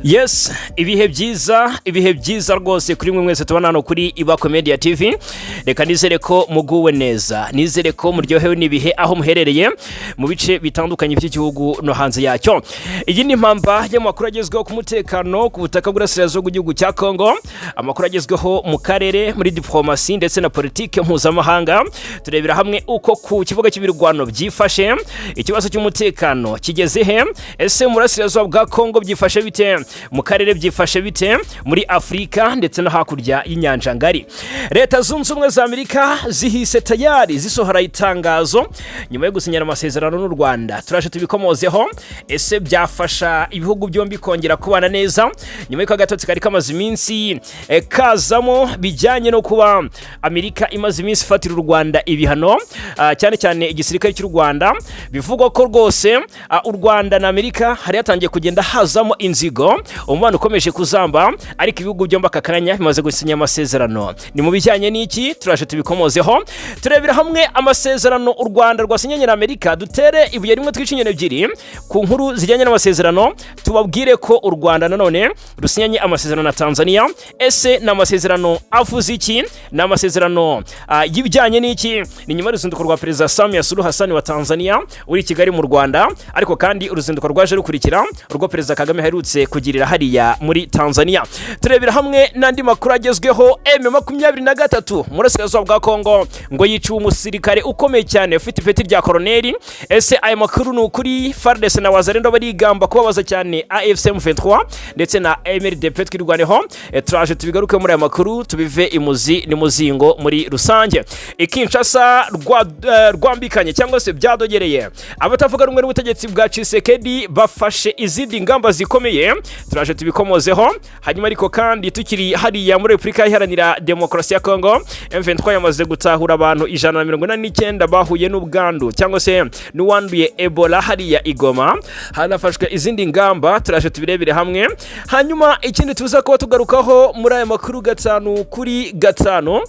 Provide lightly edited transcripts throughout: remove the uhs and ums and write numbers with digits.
Yes, ibihe byiza, ibihe byiza rwose kuri mwe mwese tubona hano kuri Ibakwe Media TV. Reka nizere ko muguwe neza, nizere ko muryohewe n'ibihe aho muherereye mu bice bitandukanye by'igihugu no hanze yacyo. Iyi ni impamba y'amakuru agezweho ku mutekano ku butaka bw'Uburasirazuba bw'igihugu cya Kongo, amakuru agezweho mu karere, muri diplomasi ndetse na politike mpuzamahanga. Turebera hamwe uko ku kibuga cy'imirwano byifashe, ikibazo cy'umutekano kigeze he, ese mu burasirazuba bwa Kongo byifashe bite, mu karere byifashe bite, muri Afurika ndetse no hakurya y'inyanja ngari. Leta Zunze Ubumwe za Amerika zihise tayari zisohora itangazo nyuma yo gusinyana amasezerano n'u Rwanda. Turaje tubikomozeho. Ese byafasha ibihugu byombi kongera kubana neza nyuma y'uko agatotsi kari kamaze iminsi kazamo bijyanye no kuba Amerika imaze iminsi ifatira u Rwanda ibihano, cyane cyane igisirikare cy'u Rwanda? Bivugwa ko rwose u Rwanda na Amerika hari hatangiye kugenda hazamo inzigo, umubano ukomeje kuzamba, ariko ibihugu byombi aka kanya bimaze gusinya amasezerano. Ni mu bijyanye n'iki? Turaje tubikomozeho. Turebera hamwe amasezerano u Rwanda rwasinyanye na Amerika, dutere ibuye rimwe twice inyoni ebyiri ku nkuru zijyanye n'amasezerano. Tubabwire ko u Rwanda nanone rusinyanye amasezerano na Tanzania. Ese ni amasezerano avuze iki? Ni amasezerano y'ibijyanye n'iki? Ni nyuma y'uruzinduko rwa Perezida Samia Suluhu Hassan wa Tanzania uri i Kigali mu Rwanda, ariko kandi uruzinduko rwaje rukurikira urwo Perezida Kagame aherutse kugirira hariya muri Tanzania. Turebera hamwe n'andi makuru agezweho. M23 mu burasirazuba bwa Kongo ngo yiciwe umusirikare ukomeye cyane ufite ipeti rya koroneri. Ese aya makuru ni ukuri? FARDC na Wazalendo barigamba kubabaza cyane AFC M23 ndetse na MRDP Twirwaneho. Turaje tubigaruke muri aya makuru, tubive imuzi n'umuzingo muri rusange. I Kinshasa rwambikanye cyangwa se byadogereye, abatavuga rumwe n'ubutegetsi bwa Tshisekedi bafashe izindi ngamba zikomeye. Turaje tubikomozeho. Hanyuma ariko kandi tukiri hariya muri Repubulika Iharanira Demokarasi ya Kongo, M23 yamaze gutahura abantu 189 bahuye n'ubwandu cyangwa se n'uwanduye Ebola hariya i Goma. Hanafashwe izindi ngamba, turaje tubirebere hamwe. Hanyuma ikindi tuza kuba tugarukaho muri aya makuru gatanu kuri gatanu,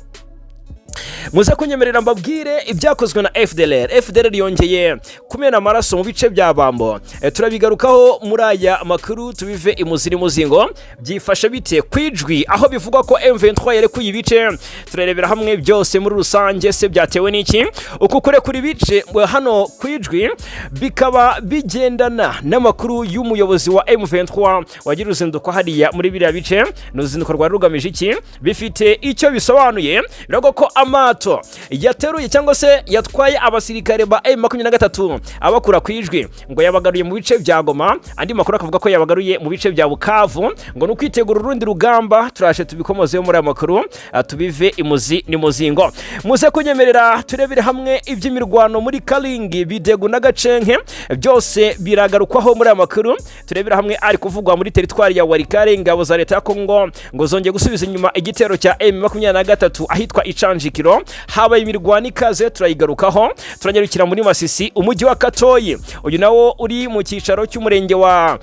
muze kunyemerera mbabwire ibyakozwe na FDLR. FDLR yongeye kumena amaraso mu bice bya Bambo. Turabigarukaho muri aya makuru, tubive imuzi n'umuzingo. Byifashe bite ku Ijwi, aho bivugwa ko M23 yarekuye ibice? Turarebera hamwe byose muri rusange. Se byatewe n'iki uku kurekura ibice hano ku Ijwi? Bikaba bigendana n'amakuru y'umuyobozi wa M23 wagira uruzinduko hariya muri biriya bice. Ni uruzinduko rwari rugamije iki? Bifite icyo bisobanuye? Biravuga ko amato yateruye cyangwa se yatwaye abasirikare ba M23 abakura ku Ijwi, ngo yabagaruye mu bice bya Goma. Andi makuru akavuga ko yabagaruye mu bice bya Bukavu, ngo ni ukwitegura urundi rugamba. Turaje tubikomozeho muri aya makuru, tubive imuzi n'umuzingo. Muze kunyemerera turebere hamwe iby'imirwano muri Karingi, Bidegu na Gacenke. Byose biragarukwaho muri aya makuru. Turebere hamwe ari kuvugwa muri teritwari ya Walikale. Ingabo za leta ya Kongo ngo zongeye gusubiza inyuma igitero cya M23 ahitwa Icanjikiro, habaye imirwano ikaze, turayigarukaho. Turanyarukira muri Masisi, umujyi wa Katoyi, uyu nawo uri mu cyicaro cy'umurenge wa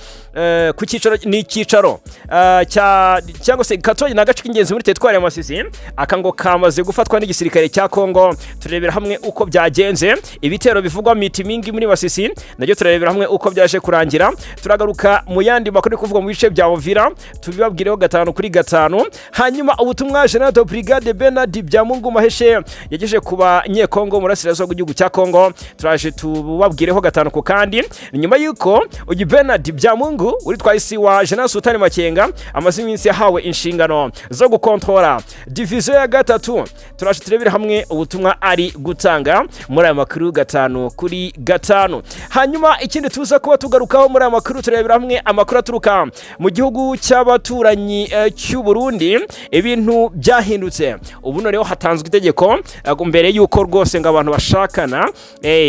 ku cyicaro, ni icyicaro cya cyangwa se Katoyi ni agace k'ingenzi muri teritwari ya Masisi. Aka ngo kamaze gufatwa n'igisirikare cya Kongo. Turebera hamwe uko byagenze. Ibitero bivugwa Mitimingi muri Masisi nabyo turarebera hamwe uko byaje kurangira. Turagaruka mu yandi makuru ari kuvugwa mu bice bya Uvira, tubibabwireho gatanu kuri gatanu. Hanyuma ubutumwa General de Brigade Bernard Byamungu Maheshe yagejeje ku Banyekongo mu burasirazuba bw'igihugu cya Kongo, turaje tubabwireho gatanu ku kandi. Ni nyuma y'uko uyu Bernard Byamungu uri twahisi wa General Sultani Makenga amaze iminsi yahawe inshingano zo gukontora diviziyo ya gatatu. Turaje turebere hamwe ubutumwa ari gutanga muri aya makuru gatanu kuri gatanu. Hanyuma ikindi tuza kuba tugarukaho muri aya makuru, turebera hamwe amakuru aturuka mu gihugu cy'abaturanyi cy'u Burundi. Ibintu byahindutse ubu, noneho hatanzwe itegeko mbere y'uko rwose ngo abantu bashakana,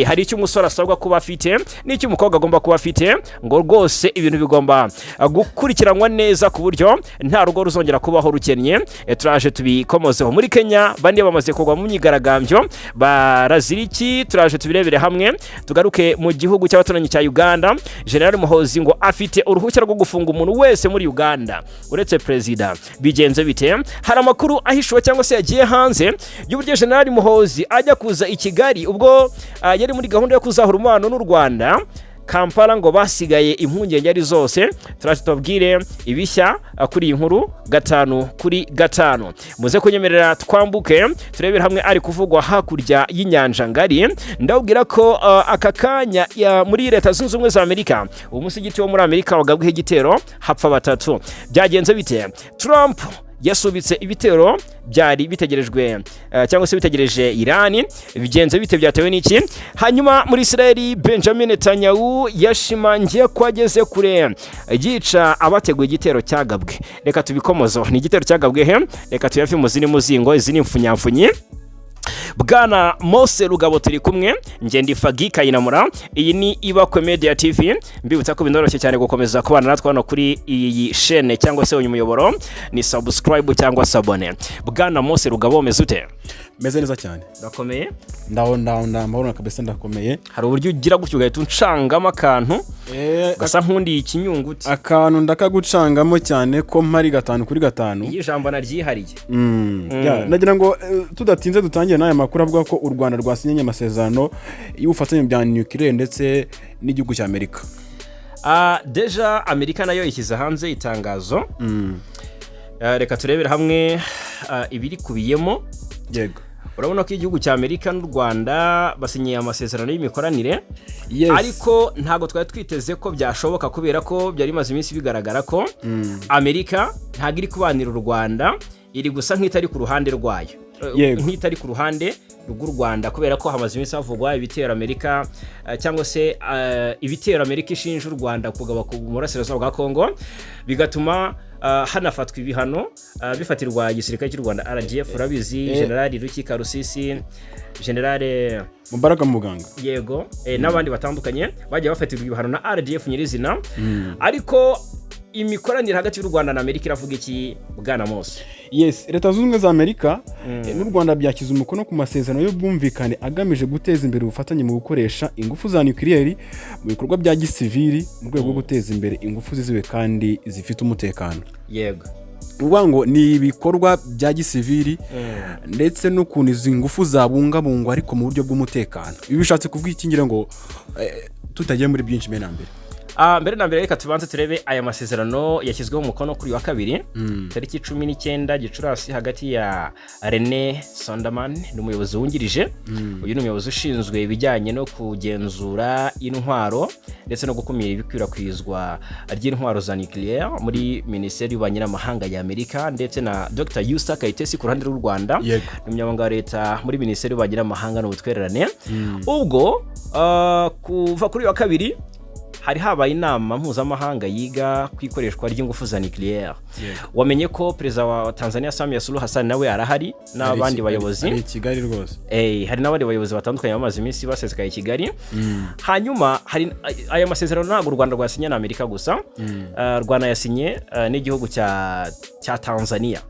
hari icyo umusore asabwa kuba afite n'icyo umukobwa agomba kuba afite. Ngo rwose ibintu bigomba gukurikiranwa neza ku buryo nta rugo ruzongera kubaho rukennye. Turaje tubikomozeho. Muri Kenya bane bamaze kugwa mu myigaragambyo, barazira iki? Turaje tubirebere hamwe. Tugaruke mu gihugu cy'abaturanyi cya Uganda. General Muhozi ngo afite uruhushya rwo gufunga umuntu wese muri Uganda uretse perezida. Bigenze bite? Hari amakuru ahishuwe cyangwa se yagiye hanze y'uburyo General Muhozi ajya kuza i Kigali ubwo yari muri gahunda yo kuzahura umubano n'u Rwanda. Kampala ngo basigaye impungenge ari zose. Turaje tubabwire ibishya kuri iyi nkuru 5 kuri 5. Muze kunyemerera twambuke, turebere hamwe ari kuvugwa hakurya y'inyanja ngari. Ndababwira ko aka kanya muri Leta Zunze Ubumwe za Amerika, umusigiti wo muri Amerika wagabweho igitero, hapfa batatu. Byagenze bite? Trump yasubitse ibitero byari bitegerejwe cyangwa se bitegereje Irani. Bigenze bite? Byatewe n'iki? Hanyuma muri Israel, Benjamin Netanyahu yashimangiye ko ageze kure yica abateguye igitero cyagabwe. Reka tubikomozo, ni igitero cyagabwe he? Reka tuyave mu zindi muzingo, izi ni imfunyamfunyi. Bwana Mose Rugabo turi kumwe, ngende Fagi Kayinamura. Iyi ni Ibakwe Media TV. Mbibutsa ko binoroshye cyane gukomeza kubana natwe hano kuri iyi shene cyangwa se uyu muyoboro, ni subscribe cyangwa s'abonner. Bwana Mose Rugabo, umeze ute? Meze neza cyane. Urakomeye? Ndaho, ndaho, ndamahoro kabisa, ndakomeye. Hari uburyo ugira gutyo ugahita uncangamo akantu gasa nk'undiye ikinyunguti. Akantu ndakagucangamo cyane ko mpari 5 kuri 5. Iyi jambo naryihariye. Ya, nagira ngo tudatinze dutangire n'aya makuru avuga ko u Rwanda rwasinyanye amasezerano y'ubufatanye bya nuclear ndetse n'igihugu cya Amerika. Déjà Amerika nayo ishyize hanze itangazo. Reka turebere hamwe ibirikubiyemo. Urabona ko igihugu cya Amerika n'u Rwanda basinyiye amasezerano y'imikoranire, ariko ntabwo twari twiteze ko byashoboka, kubera ko byari bimaze iminsi bigaragara ko Amerika ntabwo iri kubanira u Rwanda, iri gusa nk'itari ku ruhande rwayo, nk'itari ku ruhande rw'u Rwanda, kubera ko hamaze iminsi havugwa ibitero Amerika cyangwa se ibitero Amerika ishinja u Rwanda kugaba ku burasirazuba bwa Kongo, bigatuma hanafatwa ibihano bifatirwa igisirikare cy'u Rwanda, RDF. Urabizi, Generali Ruki Karusisi, Generale Mubaraka Muganga. Yego, n'abandi batandukanye bagiye bafatirwa ibihano na RDF nyirizina. Ariko imikoranire hagati y'u Rwanda na Amerika iravuga iki, bwana Mose? Yes, Leta Zunze Ubumwe za Amerika n'u Rwanda byashyize umukono ku masezerano y'ubwumvikane agamije guteza imbere ubufatanye mu gukoresha ingufu za nuclear mu bikorwa bya gisivili, mu rwego rwo guteza imbere ingufu zizewe kandi zifite umutekano. Ni ukuvuga ngo ni ibikorwa bya gisivili ndetse n'ukuntu izi ngufu zabungabungwa, ariko mu buryo bw'umutekano. Ibi bishatse kuvuga iki? Ngira ngo tutagiye muri byinshi, mbere na mbere. Mbere na mbere reka tubanze turebe aya masezerano yashyizweho umukono kuri uyu wa kabiri, tariki 19 Gicurasi, hagati ya Rene Sonderman, ni umuyobozi wungirije. Uyu ni umuyobozi ushinzwe ibijyanye no kugenzura intwaro ndetse no gukumira ibikwirakwizwa ry'intwaro za nucleaire muri Minisiteri y'Ububanyi n'Amahanga ya Amerika, ndetse na Dr Usta Kayitesi ku ruhande rw'u Rwanda, ni umunyamabanga wa leta muri Minisiteri y'Ububanyi n'Amahanga n'Ubutwererane. Ubwo kuva kuri uyu wa kabiri hari habaye inama mpuzamahanga yiga ku ikoreshwa ry'ingufu za nucleaire. Wamenye ko perezida wa Tanzania Samia Suluhu Hassan nawe arahari n'abandi bayobozi. Ari i Kigali rwose. Hari n'abandi bayobozi batandukanye bamaze iminsi basesekaye i Kigali. Hanyuma hari aya masezerano, ntabwo u Rwanda rwasinye na Amerika gusa, rwanayasinye n'igihugu cya Tanzania.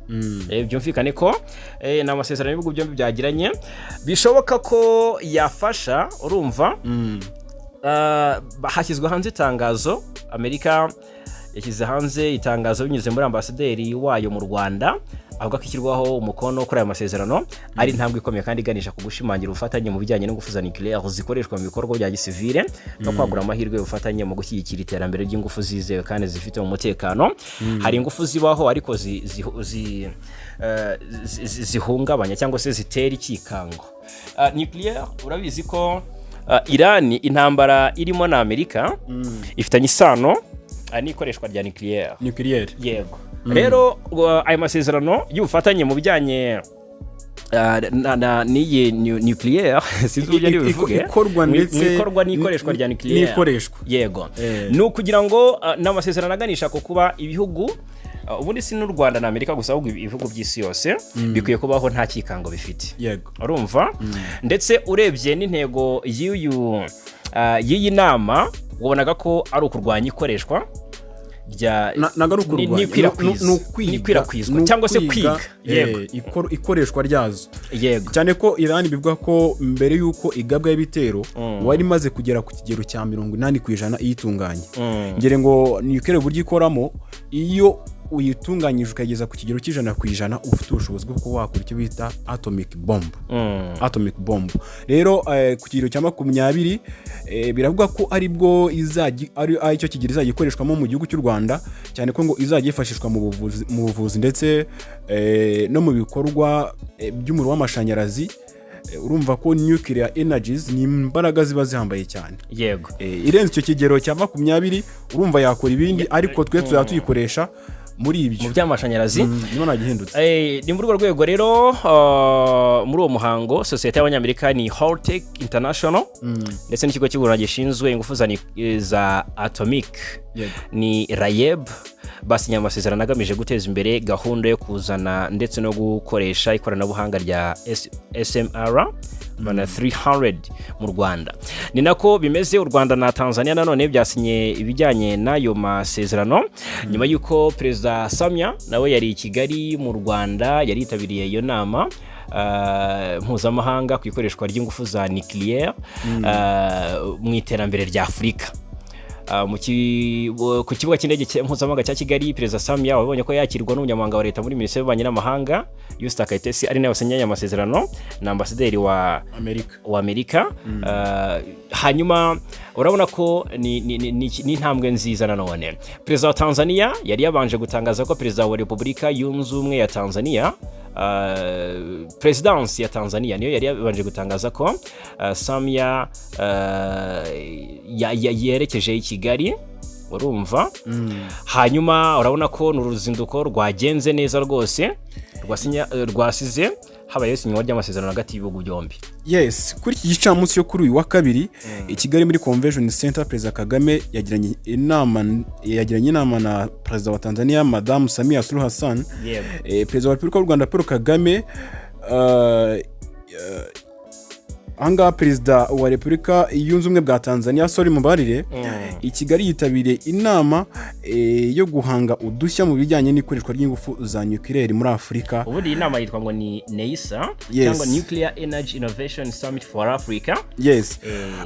Byumvikane ko ni amasezerano y'ibihugu byombi byagiranye, bishoboka ko yafasha. Urumva, hashyizwe hanze itangazo, Amerika yashyize hanze itangazo binyuze muri ambasaderi wayo mu Rwanda, avuga ko ishyirwaho umukono kuri aya masezerano ari intambwe ikomeye kandi iganisha ku gushimangira ubufatanye mu bijyanye n'ingufu za nucleaire zikoreshwa mu bikorwa bya gisivile, no kwagura amahirwe y'ubufatanye mu gushyigikira iterambere ry'ingufu zizewe kandi zifite umutekano. Hari ingufu zibaho ariko zihungabanya cyangwa se zitera ikikango. Nucleaire, urabizi ko Irani, intambara irimo na Amerika ifitanye isano n'ikoreshwa rya nucleaire. Nuclear. Yego. Rero aya masezerano y'ubufatanye mu bijyanye n'iyi nucleaire, sinzi uburyo ndi bubivuge, Ikorwa ndetse mu ikorwa n'ikoreshwa rya nucleaire. N'ikoreshwa. Yego. Ni ukugira ngo ni amasezerano aganisha ku kuba ibihugu, ubundi si n'u Rwanda na Amerika gusa, ahubwo ibihugu by'isi yose bikwiye kubaho nta kikango bifite. Urumva, ndetse urebye n'intego y'iyi nama, wabonaga ko ari ukurwanya ikoreshwa rya Ntabwo ari ukurwanya, n'ikwirakwiza. ni ukwiga, N'ikwirakwizwa ni cyangwa se ukwiga, kwiga. Yego. Ikoreshwa ryazo, cyane ko Iran bivuga ko mbere y'uko igabwaho ibitero wari imaze kugera ku kigero cya 80% iyitunganya. Ngere ngo nuclear uburyo ikoramo iyo uyitunganyije ukayigeza ku kigero cy'100%, uba ufite ubushobozi bwo kuba wakora icyo bita atomic bomb. Atomic bomb rero, ku kigero cya 20, biravuga ko aribwo izajya ari cyo kigero izajya ikoreshwamo mu gihugu cy'u Rwanda, cyane ko ngo izajya yifashishwa mu buvuzi ndetse no mu bikorwa by'umuriro w'amashanyarazi. Urumva ko nuclear energies ni imbaraga ziba zihambaye cyane. Irenze icyo kigero cya 20, urumva yakora ibindi, ariko twe tuzaba tuyikoresha muri ibyo mu by'amashanyarazi. Niba ntagihindutse. Ni muri urwo rwego rero, muri uwo muhango sosiyete y'abanyamerika ni Holtec International ndetse n'ikigo cy'u Rwanda gishinzwe ingufu za atomic ni RAEB basinye amasezerano agamije guteza imbere gahunda yo kuzana ndetse no gukoresha ikoranabuhanga rya SMR mana 300 mu Rwanda. Ni nako bimeze, u Rwanda na Tanzania nanone byasinye ibijyanye n'ayo masezerano nyuma y'uko Perezida Samia nawe yari i Kigali mu Rwanda, yari yitabiriye iyo nama mpuzamahanga ku ikoreshwa ry'ingufu za nucléaire mu iterambere rya Afurika. Ku kibuga cy'indege mpuzamahanga cya Kigali, Perezida Samia wabonye ko yakirwa n'umunyamabanga wa leta muri Minisiteri y'Ububanyi n'Amahanga, Usta Kayitesi, ari nawe wasinyanye amasezerano na ambasaderi wa Amerika. Wa Amerika. Hanyuma urabona ko ni intambwe nziza. Nanone Perezida wa Tanzania yari yabanje gutangaza ko Perezida wa Repubulika Yunze Ubumwe ya Tanzania, perezidansi ya Tanzania niyo yari yabanje gutangaza ko Samia yerekeje i Kigali, urumva. Hanyuma urabona ko ni uruzinduko rwagenze neza rwose, rwasize habayeho isinywa ry'amasezerano hagati y'ibihugu byombi. Yes, kuri iki gicamunsi cyo kuri uyu wa kabiri, i Kigali muri Convention Center, Perezida Kagame yagiranye inama na Perezida wa Tanzania, Madamu Samia Suluhu Hassan. Perezida wa Repubulika y'u Rwanda Paul Kagame, ahangaha Perezida wa Repubulika Yunze Ubumwe bwa Tanzania, sorry, mubarire, i Kigali yitabiriye inama yo guhanga udushya mu bijyanye n'ikoreshwa ry'ingufu za nucléaire muri Afurika. Ubundi iyi nama yitwa ngo ni NEISA cyangwa Nuclear Energy Innovation Summit for Africa.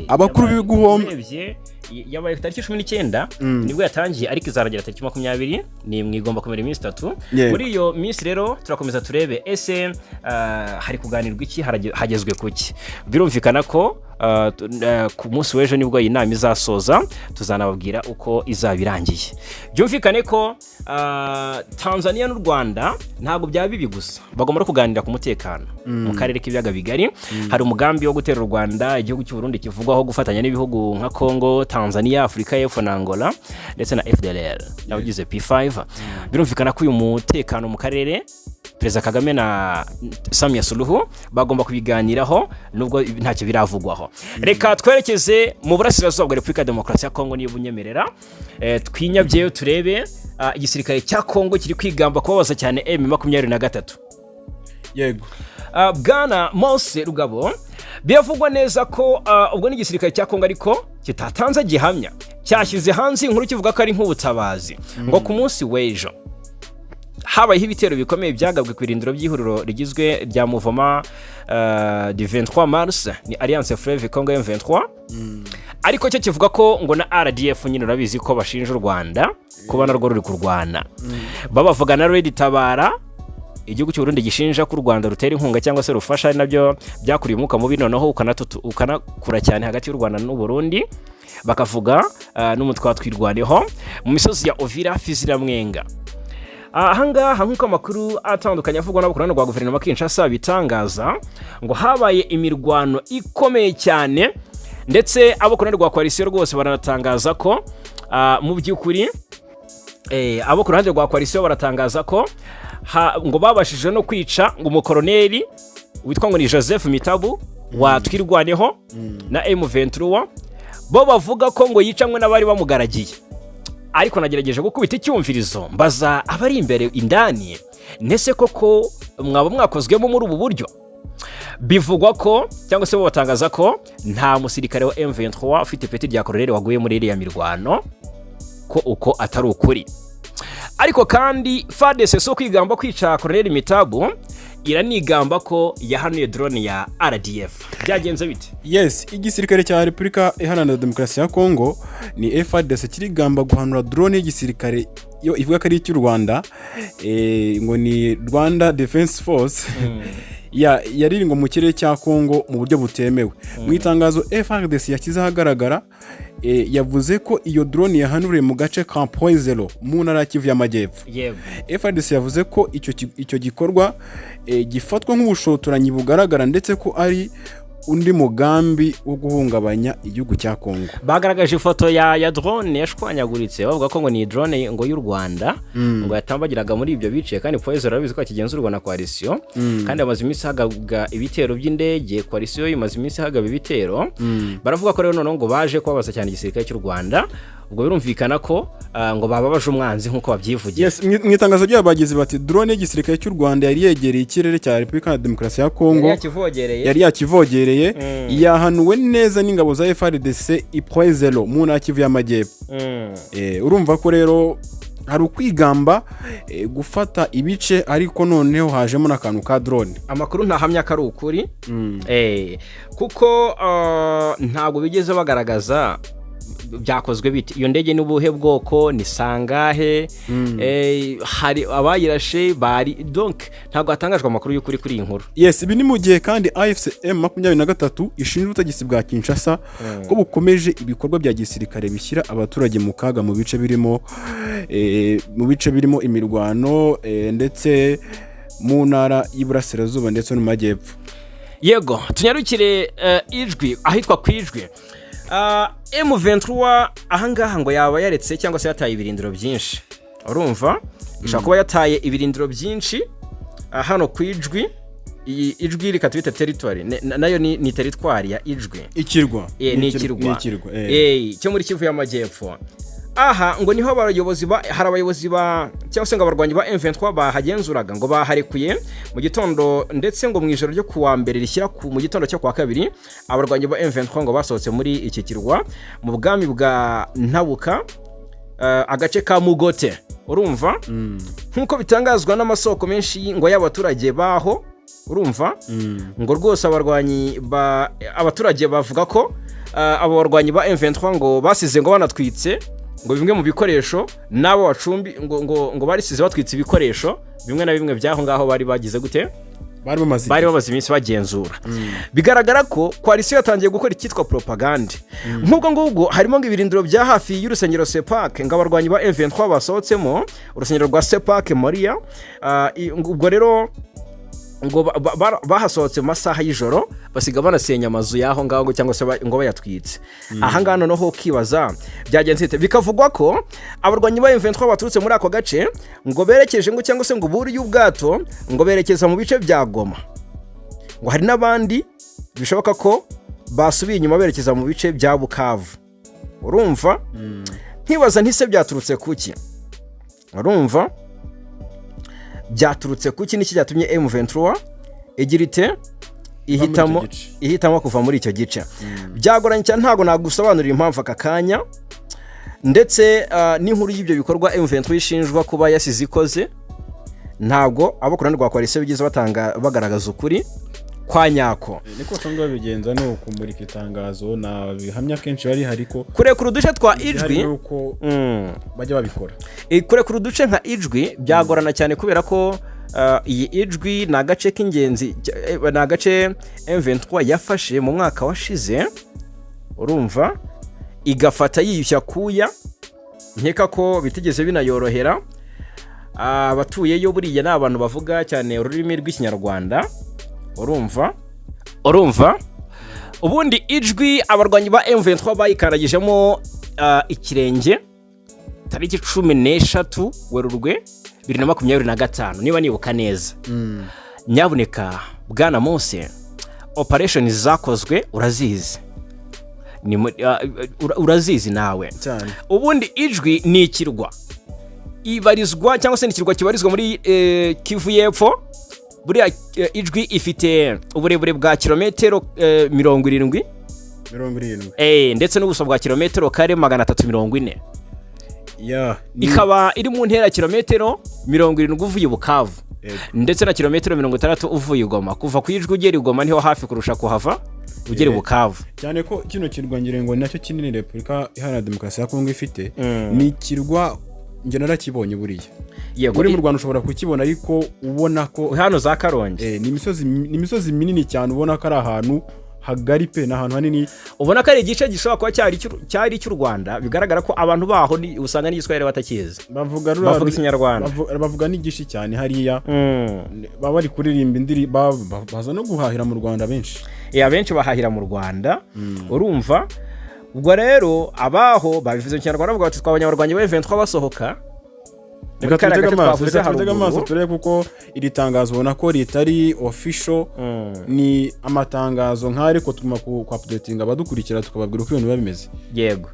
Abakuru b'ibihugu bombi urebye yabaye tariki 19 nibwo yatangiye, ariko izarangira tariki 20, ni mwe igomba kumara iminsi 3. Muri iyo minsi rero turakomeza turebe ese hari kuganirwa iki, hagezwe kuki. Birumvikana ko ku munsi w'ejo nibwo iyi nama izasoza, tuzanababwira uko izaba irangiye. Byumvikane ko Tanzania n'u Rwanda ntabwo byaba bibi gusa, bagomba no kuganira ku mutekano mu karere k'ibiyaga bigari. Hari umugambi wo gutera u Rwanda, igihugu cy'u Burundi kivugwaho gufatanya n'ibihugu nka Congo, Tanzania, Afurika y'Epfo na Angola ndetse na FDLR n'abagize P5. Birumvikana ko uyu mutekano mu karere Perezida Kagame na Samia Suluhu bagomba kubiganiraho, nubwo ntacyo biravugwaho. Reka twerekeze mu burasirazuba bwa Repubulika ya Demokarasi ya Kongo niba unyemerera. Twinyabyeyo turebe igisirikare cya Kongo kiri kwigamba kubabaza cyane M23. Bwana Mose Rugabo, biravugwa neza ko ubwo ni igisirikare cya Kongo ariko kitatanze gihamya, cyashyize hanze inkuru kivuga ko ari nk'ubutabazi, ngo ku munsi w'ejo habayeho ibitero bikomeye byagabwe ku irindiro by'ihuriro rigizwe rya Mouvement du 23 Mars, ni Alliance Fleuve Congo M23, ariko cyo kivuga ko ngo na RDF nyine, urabizi ko bashinja u Rwanda kuba narwo ruri kurwana, babavuga na Red Tabara, igihugu cy'u Burundi gishinja ko u Rwanda rutera inkunga cyangwa se rufasha, ari nabyo byakuriye umwuka mubi noneho ukanakura cyane hagati y'u Rwanda n'u Burundi, bakavuga n'umutwe wa Twirwaneho mu misozi ya Uvira, Fizi na Mwenga. Ahangaha nk'uko amakuru atandukanye avugwa n'abakorana rwa guverinoma Kinshasa bitangaza, ngo habaye imirwano ikomeye cyane, ndetse abo ku ruhande rwa coalition rwose baranatangaza ko mu by'ukuri abo ku ruhande rwa coalition baratangaza ko ngo babashije no kwica ngo umukoroneri witwa ngo ni Joseph Mitabu wa Twirwaneho na M23, bo bavuga ko ngo yicanywe n'abari bamugaragiye. Ariko nagerageje gukubita icyumvirizo mbaza abari imbere indani, ndetse koko mwaba mwakozwemo muri ubu buryo? Bivugwa ko cyangwa se bo batangaza ko nta musirikare wa M23 ufite ipeti rya koroneri waguye muri iriya mirwano, ko uko atari ukuri. Ariko kandi FARDC si kwigamba kwica koroneri Mitabu. Iranigamba ko yahanuye drone ya RDF. Byagenze bite? Yes, igisirikare cya Repubulika Iharanira Demokarasi ya Kongo ni FARDC kirigamba guhanura drone y'igisirikare yo ivuga ko ari icy'u Rwanda, ngo ni Rwanda Defense Force, yariri ngo mu kirere cya Kongo mu buryo butemewe. Mu itangazo FARDC yashyize ahagaragara, yavuze ko iyo drone yahanuriwe mu gace ka Point Zero mu ntara ya Kivu y'Amajyepfo. FARDC yavuze ko icyo gikorwa gifatwa nk'ubushotoranyi bugaragara, ndetse ko ari undi mugambi wo guhungabanya igihugu cya Kongo. Bagaragaje ifoto ya drone yashwanyaguritse, bavuga ko ngo ni drone ngo y'u Rwanda ngo yatambagiraga muri ibyo bice. Kandi Point Zero urabizi ko kigenzurwa na coalition, kandi hamaze iminsi hagabwa ibitero by'indege. Coalition imaze iminsi hagaba ibitero. Baravuga ko rero noneho ngo baje kubabaza cyane igisirikare cy'u Rwanda. Ubwo birumvikana ko ngo bababaje umwanzi nk'uko babyivugira. Yes, mu itangazo ryabo bagize bati: "Drone y'igisirikare cy'u Rwanda yari yegereye ikirere cya Repubulika ya Demokarasi ya Kongo, yakivogereye, yari yakivogereye, yahanuwe neza n'ingabo za FARDC i Point Zero mu ntara ya Kivu y'Amajyepfo." Urumva ko rero hari ukwigamba gufata ibice, ariko noneho hajemo n'akantu ka drone. Amakuru ntahamya ko ari ukuri, kuko ntabwo bigeze bagaragaza byakozwe bite, iyo ndege ni ubuhe bwoko, ni sangahe, hari abayirashe bari, donc ntabwo hatangajwe amakuru y'ukuri kuri iyi nkuru. Yes, ibi ni mu gihe kandi AFC M23 ishinja ubutegetsi bwa Kinshasa ko bukomeje ibikorwa bya gisirikare bishyira abaturage mu kaga mu bice birimo imirwano, ndetse mu ntara y'Iburasirazuba ndetse no mu Majyepfo. Yego, tunyarukire Ijwi, ahitwa ku Ijwi. M23 ahangaha ngo yaba yaretse cyangwa se yataye ibirindiro byinshi. Urumva ishobora kuba yataye ibirindiro byinshi hano ku Ijwi. Iyi Ijwi reka tubite territoire, nayo ni territoire ya Ijwi. Ikirwa. Ni ikirwa. Ni ikirwa. Cyo muri Kivu y'Amajyepfo. Aha ngo niho abayobozi ba hari abayobozi ba cyangwa se ngo abarwanyi ba M23 bahagenzuraga ngo baharekuye mu gitondo, ndetse ngo mu ijoro ryo kuwa mbere rishyira mu gitondo cyo kuwa kabiri, abarwanyi ba M23 ngo basohotse muri iki kirwa mu bwami bwa Ntabuka, agace ka Mugote. Urumva, nk'uko bitangazwa n'amasoko menshi ngo y'abaturage baho, urumva ngo rwose abarwanyi ba abaturage bavuga ko abo barwanyi ba M23 ngo basize ngo banatwitse ngo bimwe mu bikoresho n'abo bacumbi, ngo barisize batwitse ibikoresho bimwe na bimwe by'aho ngaho bari bagize gute? Bari bamaze Bari bamaze iminsi bagenzura. Bigaragara ko coalition yatangiye gukora icyitwa propagande. Nk'ubwo ngubwo harimo ngo ibirindiro bya hafi y'urusengero Sepak ngo abarwanyi ba M23 basohotsemo, urusengero rwa Sepak Maria. Ubwo rero ngo bahasohotse mu masaha y'ijoro, basiga banasenya amazu y'aho ngaho cyangwa se ngo bayatwitse. Aha ngaha noneho ukibaza byagenze bite? Bikavugwa ko abarwanyi ba M23 baturutse muri ako gace ngo berekeje ngo cyangwa se ngo buriye ubwato ngo berekeza mu bice bya Goma. Ngo hari n'abandi bishoboka ko basubiye inyuma berekeza mu bice bya Bukavu. Urumva nkibaza ntise byaturutse kuki? Urumva byaturutse kuki? Niki cyatumye M23 igira ite, ihitamo gice. Ihitamo kuva muri icyo gice? Byagoranye cyane, ntabwo nagusobanurira impamvu aka kanya, ndetse n'inkuru y'ibyo bikorwa M23 ishinjwa kuba yasize ikoze, ntabwo abo ku ruhande rwa coalition bigeze batanga bagaragaza ukuri kwa nyako. Niko basanzwe babigenza, ni ukumurika itangazo na bihamya kenshi bari hari ko Kurekura uduce twa hari Ijwi n'uko bajya babikora. Kurekura uduce nka Ijwi byagorana cyane, kubera ko iyi Ijwi ni agace k'ingenzi, ni agace M23 yafashe mu mwaka washize. Urumva igafata yiyushya kuya, nkeka ko bitigeze binayorohera. Abatuyeyo buriya ni abantu bavuga cyane ururimi rw'Ikinyarwanda. Urumva ubundi Ijwi abarwanyi ba M23 bayikandagijemo ikirenge tariki 13 Werurwe 2025, niba nibuka neza. Nyabuneka bwana Mose, operation zakozwe urazizi. Urazizi nawe. Cyane. Ubundi Ijwi ni ikirwa ibarizwa cyangwa se ni ikirwa kibarizwa muri Kivu y'Epfo. Buriya Ijwi ifite uburebure bwa kilometero 70. 70. Ndetse n'ubuso bwa kilometero kare 340. Ya, Ikaba iri mu ntera ya kilometero 70 uvuye i Bukavu ndetse na kilometero 60 uvuye i Goma. Kuva ku Ijwi ugera i Goma niho hafi kurusha kuhava ugera i Bukavu. Cyane ko kino kirwa ngira ngo ni nacyo kinini Repubulika Iharanira Demokarasi ya Kongo ifite. Ni ikirwa njye narakibonye buriya. Uri mu Rwanda ushobora kukibona, ariko ubona ko Hano za Karongi. Ni imisozi minini cyane, ubona ko ari ahantu hagari pe, ni ahantu hanini. Ubona ko ari igice gishobora kuba cyari icy'u Rwanda. Bigaragara ko abantu baho usanga n'igiswahili batakizi. Bavuga Bavuga Ikinyarwanda. Bavuga n'igishi cyane hariya. Baba bari kuririmba indirimbo, baza no guhahira mu Rwanda benshi. Abenshi bahahira mu Rwanda, urumva. Ubwo rero abaho babivuze mu Kinyarwanda, bavuga bati twabonye abarwanyi ba M23 basohoka muri Reka kariya tubitege gace amaso, twavuze reka tubitege amaso haruguru. turebe, kuko iri tangazo ubona ko ritari official, ni amatangazo nk'ayo, ariko tuguma ku updatinga abadukurikira, tukababwira uko ibintu biba bimeze. Yego.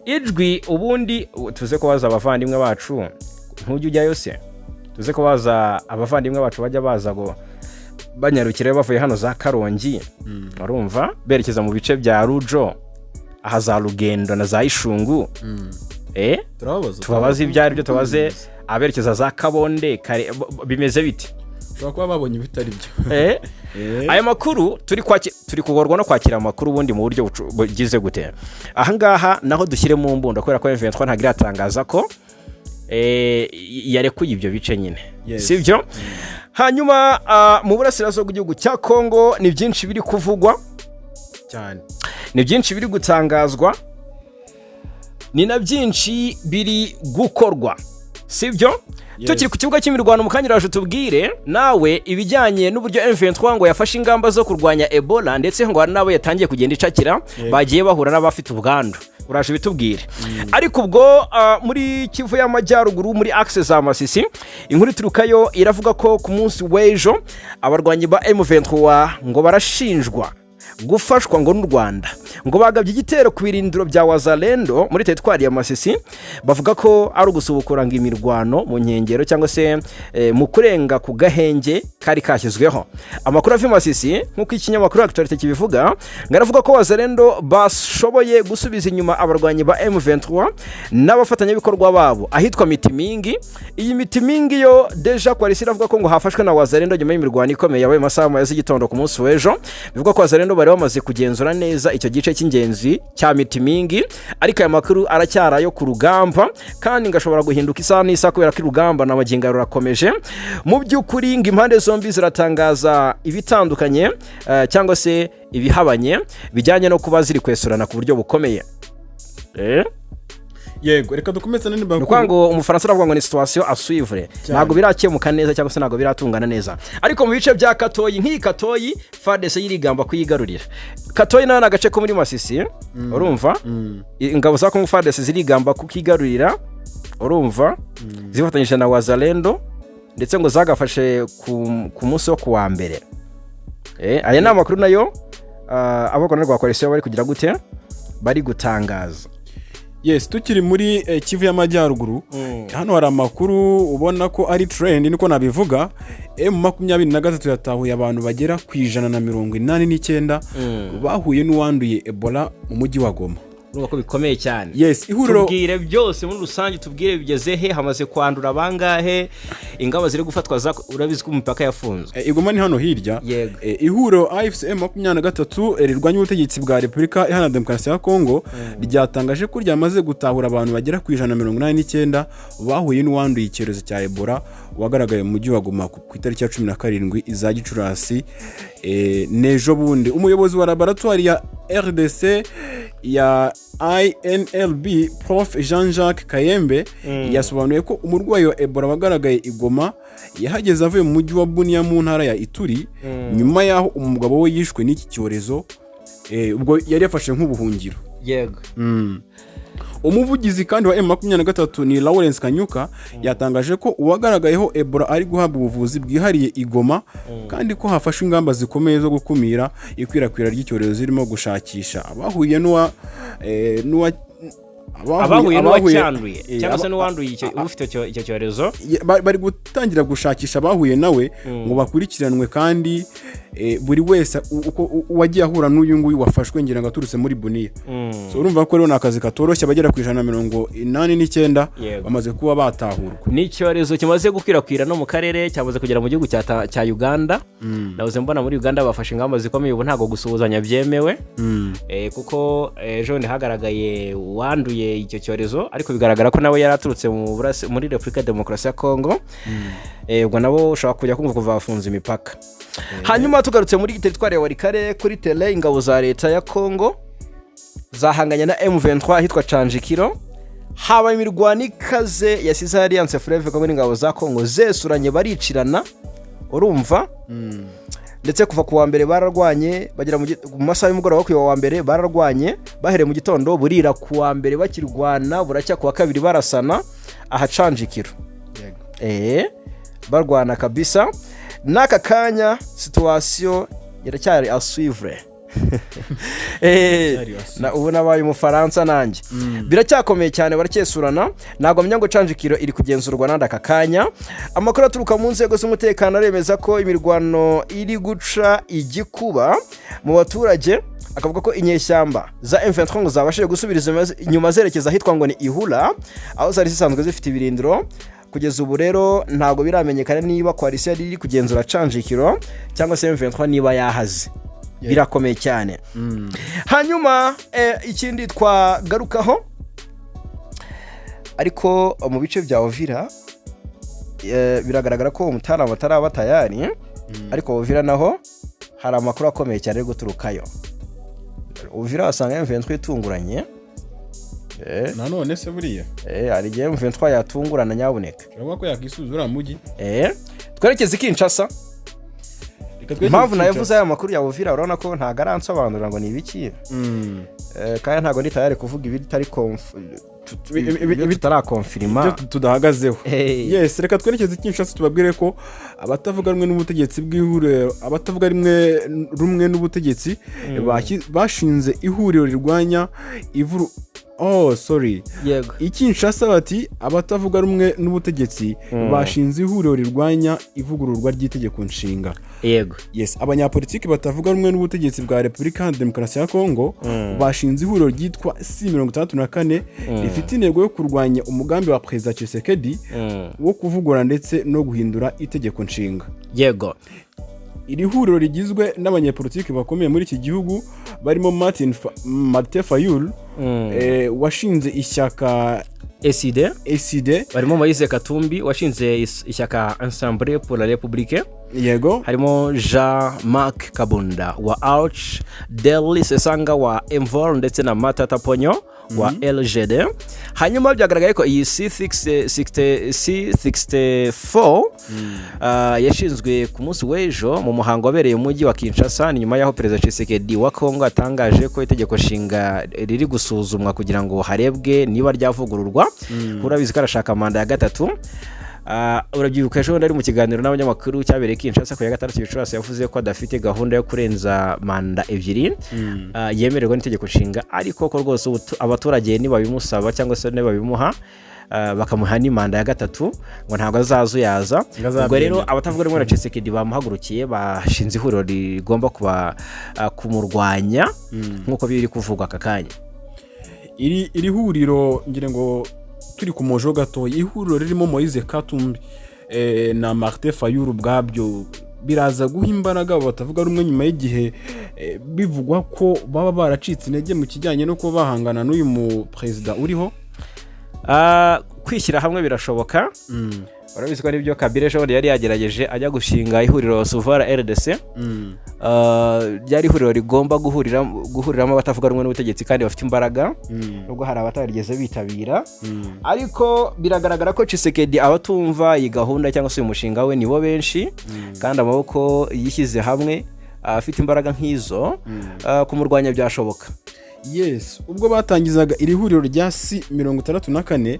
Ijwi ubundi tuze kubaza abavandimwe bacu, ntujya ujyayo se? Tuze kubaza abavandimwe bacu bajya baza ngo banyarukire bavuye hano za Karongi, urumva, berekeza mu bice bya Rujo, aha za Rugendo na za Ishungu. Turababaza. Tubabaze ibyo ari byo, tubaze aberekeza za Kabonde kare, bimeze bite? Ushobora kuba babonye ibitari byo. Aya makuru turi kugorwa no kwakira amakuru ubundi mu buryo bugize gute. Ahangaha naho dushyire mu mbundo, kubera ko M23 ntabwo iratangaza ko yarekuye ibyo bice nyine. Sibyo? Hanyuma mu burasirazuba bw'igihugu cya Kongo ni byinshi biri kuvugwa cyane. Ni byinshi biri gutangazwa, ni na byinshi biri gukorwa, sibyo? Yes. Tukiri ku kibuga cy'imirwano, mu kanya uraje tubwire nawe ibijyanye n'uburyo M23 ngo yafashe ingamba zo kurwanya Ebola, ndetse ngo hari n'abo yatangiye kugenda icakira bagiye bahura n'abafite ubwandu. Uraje bitubwire. Ariko ubwo muri Kivu y'Amajyaruguru, muri axe za Masisi, inkuru iturukayo iravuga ko ku munsi w'ejo abarwanyi ba M23 ngo barashinjwa gufashwa ngo n'u Rwanda, ngo bagabye igitero ku birindiro bya Wazalendo muri teritwari ya Masisi. Bavuga ko ari ugusubukura ngo imirwano mu nkengero cyangwa se mu kurenga ku gahenge kari kashyizweho. Amakuru ava i Masisi, nk'uko ikinyamakuru Actualité kibivuga, ngo aravuga ko Wazalendo bashoboye gusubiza inyuma abarwanyi ba M23 n'abafatanyabikorwa babo ahitwa Mitimingi. Iyi Mitimingi yo déjà coalition iravuga ko ngo hafashwe na Wazalendo nyuma y'imirwano ikomeye yabaye mu masaha z'igitondo ku munsi w'ejo. Bivuga ko Wazalendo bari bamaze kugenzura neza icyo gice cy'ingenzi cya Mitimingi, ariko aya makuru aracyari ayo ku rugamba kandi ngo ashobora guhinduka isaha n'isaha, kubera ko urugamba na magingo rurakomeje. Mu by'ukuri ngo impande zombi ziratangaza ibitandukanye cyangwa se ibihabanye bijyanye no kuba ziri kwesurana ku buryo bukomeye. Yego, reka dukomeze n'andi Ni makuru. ukuvuga ngo Umufaransa aravuga ngo ni situation à suivre. Ntabwo birakemuka neza cyangwa se ntabwo biratungana neza. Ariko mu bice bya Katoyi, nk'iyi Katoyi, FARDC yirigamba kuyigarurira. Katoyi nayo ni agace ko muri Masisi, urumva. Ingabo za Kongo FARDC zirigamba kukigarurira, urumva, zifatanyije na Wazalendo, ndetse ngo zagafashe ku munsi wo ku wa mbere. Aya ni amakuru nayo abakorana rwa coalition bari kugira gute, bari gutangaza. Yes, tukiri muri Kivu y'Amajyaruguru, hano hari amakuru ubona ko ari trend, niko nabivuga. M23 yatahuye abantu bagera ku 189 bahuye n'uwanduye Ebola mu mujyi wa Goma. Urumva ko bikomeye cyane. Yes, ihuriro Tubwire byose muri rusange, tubwire bigeze he, hamaze kwandura bangahe, ingamba ziri gufatwa za urabizi ko imipaka yafunzwe. I Goma ni hano hirya. Yego. Ihuriro AFC M23 rirwanya ubutegetsi bwa Repubulika Iharanira Demokarasi ya Kongo ryatangaje ko ryamaze gutahura abantu bagera ku 189 bahuye n'uwanduye icyorezo cya Ebola wagaragaye mu mujyi wa Goma ku itariki ya 17 iza Gicurasi, n'ejo bundi. Umuyobozi wa laboratwari ya RDC ya INLB, Prof Jean-Jacques Kayembe, yasobanuye ko umurwayi wa Ebola wagaragaye i Goma yahageze avuye mu mujyi wa Bunia mu ntara ya Ituri, nyuma y'aho umugabo we yishwe n'iki cyorezo, ubwo yari yafashe nk'ubuhungiro. Umuvugizi kandi wa M23 ni Lawrence Kanyuka, yatangaje ko uwagaragayeho Ebola ari guhabwa ubuvuzi bwihariye i Goma, kandi ko hafashwe ingamba zikomeye zo gukumira ikwirakwira ry'icyorezo, zirimo gushakisha abahuye n'uwa Abahuye n'uwacyanduye cyangwa se n'uwanduye ufite icyo cyorezo. Bari gutangira gushakisha abahuye nawe ngo bakurikiranwe kandi. Buri wese uko uwagiye ahura n'uyu nguyu wafashwe, ngira ngo aturutse muri Buniya. So urumva ko rero ni akazi katoroshye. Abagera ku 189 bamaze kuba batahurwa. Ni icyorezo kimaze gukwirakwira no mu karere, cyamaze kugera mu gihugu cya Uganda. Nahoze mbona muri Uganda bafashe ingamba zikomeye, ubu ntabwo gusuhuzanya byemewe. Kuko ejo bundi hagaragaye uwanduye icyo cyorezo, ariko bigaragara ko nawe yari aturutse muri Repubulika ya Demokarasi ya Kongo. Ubwo nabo ushobora kujya kumva kuva bafunze imipaka. Hanyuma tugarutse muri teritwari ya Walikale, kuri terrain, ingabo za leta ya Kongo zahanganye na M23 ahitwa Canjikiro. Haba imirwano ikaze yasize Alliance Fleuve Congo n'ingabo za Kongo zesuranye, baricirana, urumva. Ndetse kuva ku wa mbere bararwanye, bagera mu masaha y'umugoroba wo ku wa mbere bararwanye, bahereye mu gitondo burira ku wa mbere bakirwana, buracya ku wa kabiri barasana aha Canjikiro. Barwana kabisa. N'aka kanya situation iracyari à suivre. Iracyari à suivre. Ubu nabaye umufaransa nanjye. Biracyakomeye cyane, baracyesurana. Ntabwo menya ngo Canjikiro iri kugenzurwa nandi aka kanya. Amakuru aturuka mu nzego z'umutekano aremeza ko imirwano iri guca igikuba mu baturage, akavuga ko inyeshyamba za M23 ngo zabashije gusubira inyuma zerekeza ahitwa ngo ni Ihura, aho zari zisanzwe zifite ibirindiro. Kugeza ubu rero ntabwo biramenyekana niba coalition yari iri kugenzura Canjikiro cyangwa se M23 niba yahaze. Birakomeye cyane. Hanyuma ikindi twagarukaho ariko, mu bice bya Uvira, biragaragara ko umutaramu ataraba tayari, ariko Uvira naho hari amakuru akomeye cyane ari guturukayo. Uvira wasanga M23 itunguranye. Nanone se buriya? Hari igihe M23 yatungurana nyabuneka. Urabona ko yakisubiza uriya mujyi. Twerekeze i Kinshasa. Reka twerekeze Impamvu i navuze Kinshasa. aya makuru ya Uvira, urabona ko ntabwo aransobanurira ngo ni ibiki. Kandi ntabwo ndi tayari kuvuga ibitari ibyo tutarakonfirima. Ibyo tudahagazeho. Hey. Yes, reka twerekeze i Kinshasa, tubabwire ko abatavuga rumwe n'ubutegetsi bw'ihuriro, abatavuga rumwe n'ubutegetsi bashinze ihuriro rirwanya ivuru, oh sorry. I Kinshasa bati abatavuga rumwe n'ubutegetsi bashinze ihuriro rirwanya ivugururwa ry'itegeko nshinga. Yes, abanyapolitiki batavuga rumwe n'ubutegetsi bwa Repubulika Iharanira Demokarasi ya Kongo bashinze ihuriro ryitwa C64, rifite intego yo kurwanya umugambi wa Perezida Tshisekedi wo kuvugurura ndetse no guhindura itegeko nshinga. Iri huriro rigizwe n'abanyapolitiki bakomeye muri iki gihugu, barimo Martin Fayulu, washinze ishyaka ECD. ECD. Barimo Moise Katumbi washinze ishyaka Ensemble pour la République. Harimo Jean Marc Kabunda wa Arch, Delly Sesanga wa Envol ndetse na Matata Ponyo wa LGD. Hanyuma byagaragaye ko iyi C64 yashinzwe ku munsi w'ejo mu muhango wabereye mu mujyi wa Kinshasa. Ni nyuma y'aho Perezida Tshisekedi wa Kongo atangaje ko itegeko nshinga riri gusuzumwa kugira ngo harebwe niba ryavugururwa. Urabizi ko arashaka manda ya gatatu. Urabyibuka ejo bundi ari mu kiganiro n'abanyamakuru cyabereye Kinshasa ku ya 6 Gicurasi, yavuze ko adafite gahunda yo kurenza manda ebyiri yemererwa n'itegeko nshinga, ariko ko rwose abaturage nibabimusaba cyangwa se nibabimuha, bakamuha n'imanda ya gatatu, ngo ntabwo azazuyaza. Ngo Ubwo rero azabyemera. abatavuga rumwe na Tshisekedi bamuhagurukiye, bashinze ihuriro rigomba kuba kumurwanya nk'uko biri kuvugwa aka kanya. Iri huriro, ngira ngo turi ku mojo gatoya, ihuriro ririmo Moise Katumbi na Martin Fayulu, ubwabyo biraza guha imbaraga abo batavuga rumwe, nyuma y'igihe bivugwa ko baba baracitse intege mu kijyanye no kuba bahangana n'uyu mu perezida uriho. Kwishyira hamwe birashoboka. Urabizi ko aribyo Kabila ejo bundi yari yagerageje, ajya gushinga ihuriro Sauvons la RDC. Ryari ihuriro rigomba guhuriramo abatavuga rumwe n'ubutegetsi kandi bafite imbaraga, nubwo hari abatarigeze bitabira. Ariko biragaragara ko Tshisekedi abatumva iyi gahunda cyangwa se uyu mushinga we nibo benshi, kandi amaboko yishyize hamwe afite imbaraga nk'izo, kumurwanya byashoboka. Yes, ubwo batangizaga iri huriro rya C64,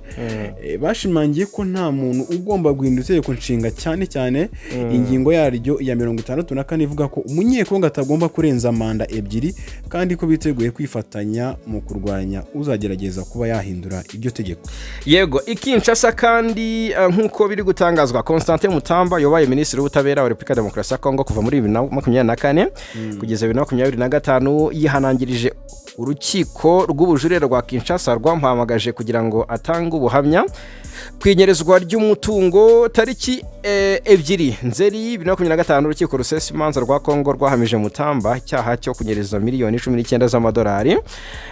bashimangiye ko nta muntu ugomba guhindura itegeko nshinga, cyane cyane ingingo yaryo ya 64 ivuga ko Umunyekongo atagomba kurenza manda ebyiri, kandi ko biteguye kwifatanya mu kurwanya uzagerageza kuba yahindura iryo tegeko. Yego, i Kinshasa kandi, nk'uko biri gutangazwa, Constantin Mutamba yabaye minisitiri w'ubutabera wa Repubulika ya Demokarasi ya Kongo kuva muri 2024 kugeza 2025, yihanangirije urukiko rw'ubujurire rwa Kinshasa rwamuhamagaje kugira ngo atange ubuhamya ku inyerezwa ry'umutungo. Tariki 2 Nzeri 2025, urukiko rusesa imanza rwa Kongo rwahamije Mutamba icyaha cyo kunyereza miliyoni 19 z'amadolari,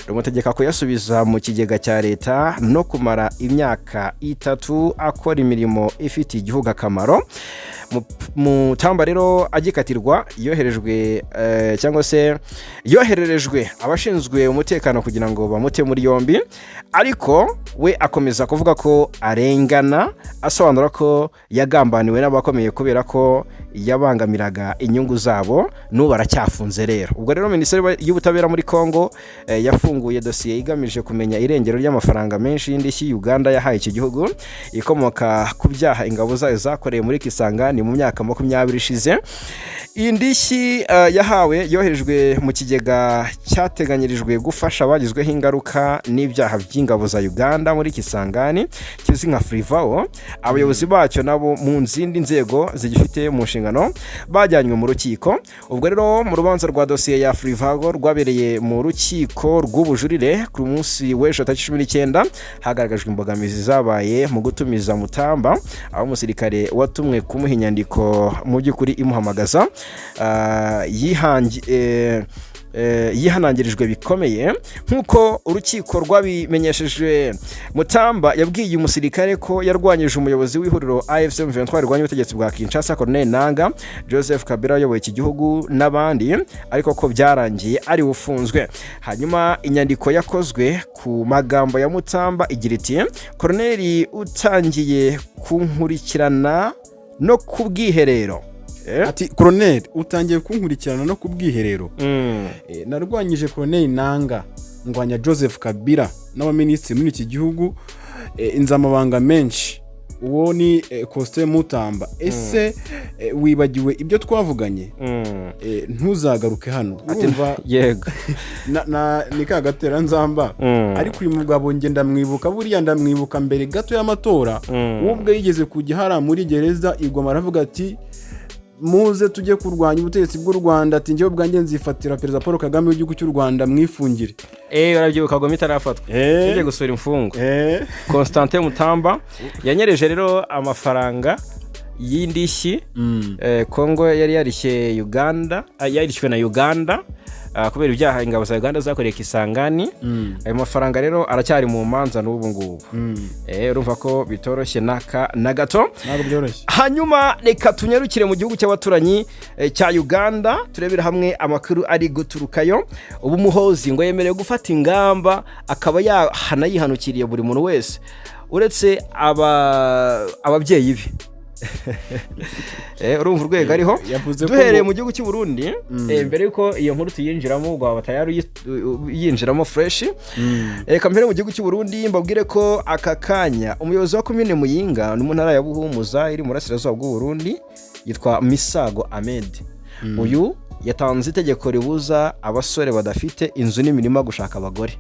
rumutegeka kuyasubiza mu kigega cya leta no kumara imyaka 3 akora imirimo ifitiye igihugu akamaro. Mutamba rero agikatirwa yoherejwe, cyangwa se yohererejwe abashinzwe umutekano kugira ngo bamute muri yombi, ariko we akomeza kuvuga ko arengana, asobanura ko yagambaniwe n'abakomeye kubera ko yabangamiraga inyungu zabo. N'ubu aracyafunze rero. Ubwo rero Minisiteri y'Ubutabera muri Congo yafunguye dosiye igamije kumenya irengero ry'amafaranga menshi y'indishyi Uganda yahaye iki gihugu, ikomoka ku byaha ingabo zayo zakoreye muri Kisangani mu myaka 20 ishize. Iyi ndishyi yahawe yoherejwe mu kigega cyateganyirijwe gufasha abagizweho ingaruka n'ibyaha by'ingabo za Uganda muri Kisangani, kizwi nka Frivao. Abayobozi bacyo nabo mu zindi nzego zigifite mu nshingano bajyanywe mu rukiko. Ubwo rero mu rubanza rwa dosiye ya Frivago rwabereye mu rukiko rw'ubujurire ku munsi w'ejo tariki 19, hagaragajwe imbogamizi zabaye mu gutumiza Mutamba, aho umusirikare watumwe kumuha inyandiko mu by'ukuri imuhamagaza yihanangirijwe bikomeye. Nk'uko urukiko rwabimenyesheje, Mutamba yabwiye umusirikare ko yarwanyije umuyobozi w'ihuriro AFC M23 rirwanya ubutegetsi bwa Kinshasa, Corneille Nanga, Joseph Kabila wayoboye iki gihugu n'abandi, ariko ko byarangiye ari ufunzwe. Hanyuma inyandiko yakozwe ku magambo ya Mutamba igira iti: "Colonel, utangiye kunkurikirana no ku bwiherero." Ati: "Koroneri, utangiye kunkurikirana no ku bwiherero." Narwanyije Koroneri Nanga, ndwanya Joseph Kabila n'abaminisitiri muri iki gihugu, inzi amabanga menshi. Uwo ni Costin Mutamba. Ese wibagiwe ibyo twavuganye? Ntuzagaruke hano. Urumva? Yego. Ni ka gatera nzamba. Ariko uyu mugabo nge ndamwibuka, buriya ndamwibuka mbere gato y'amatora. We ubwe yigeze kujya hariya muri gereza i Goma, aravuga ati: "Muze tujye kurwanya ubutegetsi bw'u Rwanda." Ati: "Njyewe ubwanjye nzifatira Perezida Paul Kagame w'igihugu cy'u Rwanda mwifungire." Urabyibuka Goma itarafatwa, yagiye gusura imfungwa. Constantin Mutamba yanyereje rero amafaranga y'indishyi Kongo yari yarishye Uganda, yarishywe na Uganda, kubera ibyaha ingabo za Uganda zakoreye Kisangani. Ayo mafaranga rero aracyari mu manza n'ubu ngubu. Urumva ko bitoroshye n'aka na gato. Ntabwo byoroshye. Hanyuma reka tunyarukire mu gihugu cy'abaturanyi cya Uganda, turebere hamwe amakuru ari guturukayo. Ubu Muhozi ngo yemerewe gufata ingamba, akaba yahana yihanukiriye buri muntu wese uretse ababyeyi be. Urumva urwego ariho. Yavuze ko Duhereye mu gihugu cy'u Burundi, mbere yuko iyo nkuru tuyinjiramo, ubwo waba tayari uyinjiramo fresh. Reka mbere mu gihugu cy'u Burundi mbabwire ko aka kanya umuyobozi wa komine Muyinga, ni mu ntara ya Buhumuza iri mu burasirazuba bw'u Burundi, yitwa Misago Ahmed. Uyu yatanze itegeko ribuza abasore badafite inzu n'imirima gushaka abagore.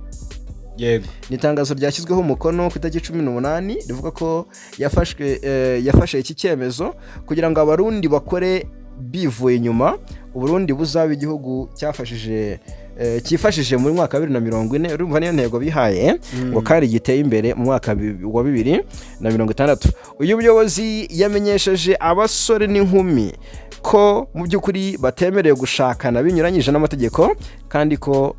Ni itangazo ryashyizweho umukono ku itariki 18, rivuga ko yafashe iki cyemezo kugira ngo Abarundi bakore bivuye inyuma, Uburundi buzaba igihugu cyafashije, cyifashije muri mwaka wa 2040. Urumva niyo ntego bihaye, ngo kandi giteye imbere mu mwaka wa 2060. Uyu muyobozi yamenyesheje abasore n'inkumi ko mu by'ukuri batemerewe gushakana binyuranyije n'amategeko, kandi ko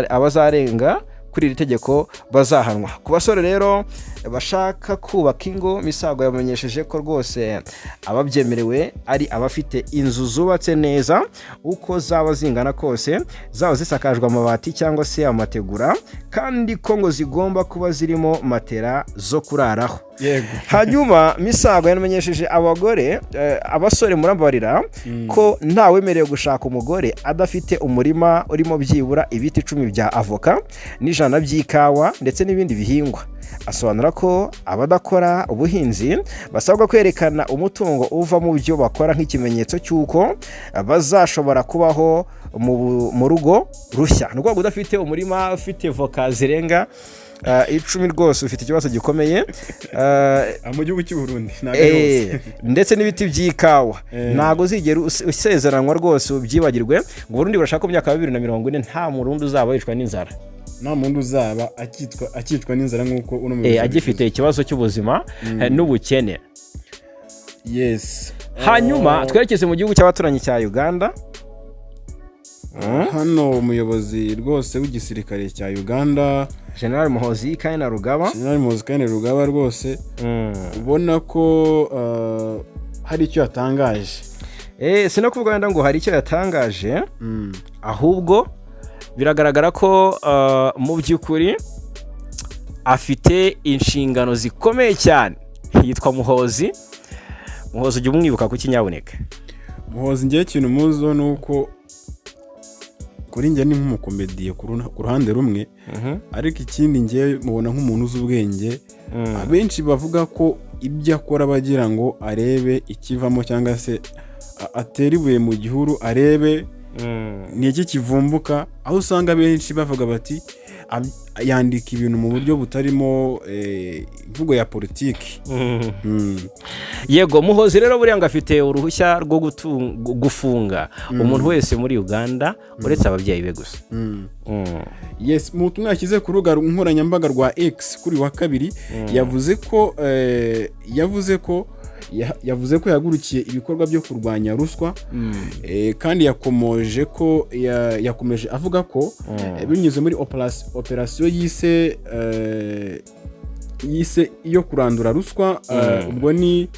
abazarenga kuri iri tegeko bazahanwa. Ku basore rero Bashaka kubaka ingo, Misago yamenyesheje ko rwose ababyemerewe ari abafite inzu zubatse neza, uko zaba zingana kose, zaba zisakajwe amabati cyangwa se amategura, kandi ko ngo zigomba kuba zirimo matera zo kuraraho. Hanyuma Misago yanamenyesheje abagore, abasore, murambabarira, ko ntawemerewe gushaka umugore adafite umurima urimo byibura ibiti 10 bya avoka n'100 by'ikawa ndetse n'ibindi bihingwa. Asobanura ko abadakora ubuhinzi basabwa kwerekana umutungo uva mu byo bakora nk'ikimenyetso cy'uko bazashobora kubaho mu rugo rushya. Ni ukuvuga ngo udafite umurima ufite voka zirenga 10 rwose ufite ikibazo gikomeye. Mu gihugu cy'u Burundi ntabwo ari hose. Ndetse n'ibiti by'ikawa, ntabwo uzigera usezeranwa rwose ubyibagirwe. Ngo Burundi burashaka ko mu myaka ya 2040 nta Murundi uzaba wicwa n'inzara. Nta muntu uzaba akicwa n'inzara nk'uko uno muyobozi Agifite ikibazo cy'ubuzima n'ubukene. Hanyuma twerekeze mu gihugu cy'abaturanyi cya Uganda. Hano umuyobozi rwose w'igisirikare cya Uganda, General Muhozi Kainerugaba. General Muhozi Kainerugaba rwose, ubona ko hari icyo yatangaje. Si no kuvuga wenda ngo hari icyo yatangaje, ahubwo biragaragara ko mu by'ukuri afite inshingano zikomeye cyane. Yitwa Muhozi. Muhozi ujya umwibuka ku kinyaboneka? Muhozi ngewe ikintu muziho ni uko kuri njye ni nk'umukomediye ku ruhande rumwe, ariko ikindi ngewe mubona nk'umuntu uzi ubwenge. Abenshi bavuga ko ibyo akora bagira ngo arebe ikivamo, cyangwa se atere ibuye mu gihuru arebe ni iki kivumbuka, aho usanga benshi bavuga bati yandika ibintu mu buryo butarimo imvugo ya politiki. Yego, Muhozi rero buriya ngo afite uruhushya rwo gufunga umuntu wese muri Uganda uretse ababyeyi be gusa. Yes, mu butumwa yashyize ku rubuga nkoranyambaga rwa X kuri uyu wa kabiri, yavuze ko yahagurukiye ibikorwa byo kurwanya ruswa, kandi yakomoje ko yakomeje avuga ko binyuze muri operasiyo yise iyo kurandura ruswa, ubwo ni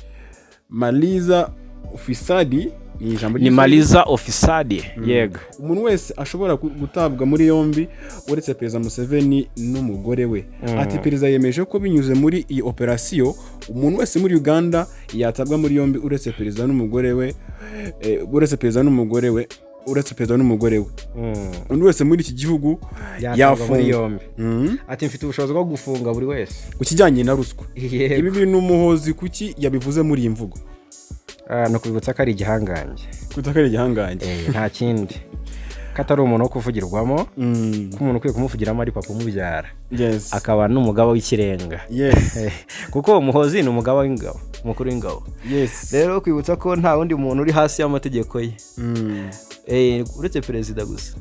Maliza Ufisadi, ni ijambo Ni ry'Igiswahili. Maliza Ufisadi, yego. Umuntu wese ashobora gutabwa muri yombi uretse Perezida Museveni n'umugore we. Ati perezida yemeje ko binyuze muri iyi operasiyo umuntu wese muri Uganda yatabwa muri yombi uretse perezida n'umugore we, uretse perezida n'umugore we, uretse perezida n'umugore we, undi wese muri iki gihugu Yatabwa muri yafungwa. yombi. Ati mfite ubushobozi bwo gufunga buri wese. Ku kijyanye na ruswa. Yego. Ibi bintu Muhozi kuki yabivuze muri iyi mvugo? Ah, ni ukubibutsa ko ari igihangange. Kuko ari igihangange. Nta kindi, ko atari umuntu wo kuvugirwamo, ko umuntu ukwiye kumuvugiramo ari papa umubyara, akaba n'umugaba w'ikirenga. Kuko Muhozi ni umugaba w'ingabo, umukuru w'ingabo. Rero kwibutsa ko nta wundi muntu uri hasi y'amategeko ye, uretse perezida gusa,